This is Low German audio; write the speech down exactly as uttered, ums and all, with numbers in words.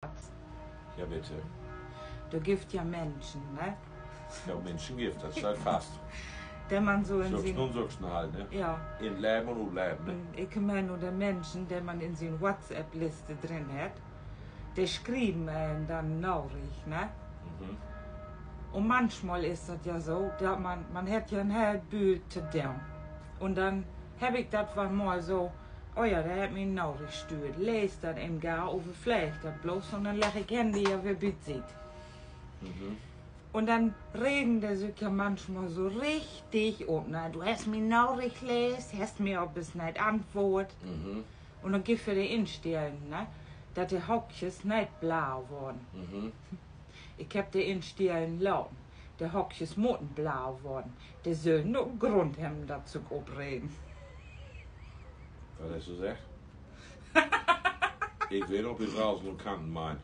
Harz. Ja, bitte. Dor gifft ja Minschen, ne? Ja, Minschen gifft dat, steiht fast. De man so in sien, süksen halt, ne? Ja. In Leven un Utleven, ne? Ik meen nu de Minschen, de man in sien WhatsApp-Liste drin hett, de schrieven een denn Naricht, ne? Un manchmal is dat ja so, dat man, man hett ja en heel Bült to doon. Un denn heff ik dat woll mal so, oh ja, de hett mi en Naricht stüürt, lees dat even gau, överfleeg dat bloots un denn legg ik Handy ja weer bi Siet. Un denn regen de sük ja manchmal so richtig op, ne? Du hest mien Naricht leest, hest mi aver neet antwoort. Un denn gifft dat de Instellen, ne? Dat de Haakjes neet blau worrn. Ik hebb de Instellen laten. De Haakjes mutten blau worrn. De süllen ok en Grund hebben, dat se sük opregen. Wat hest du seggt? Ik weet, op de Rausen un Kanten meint.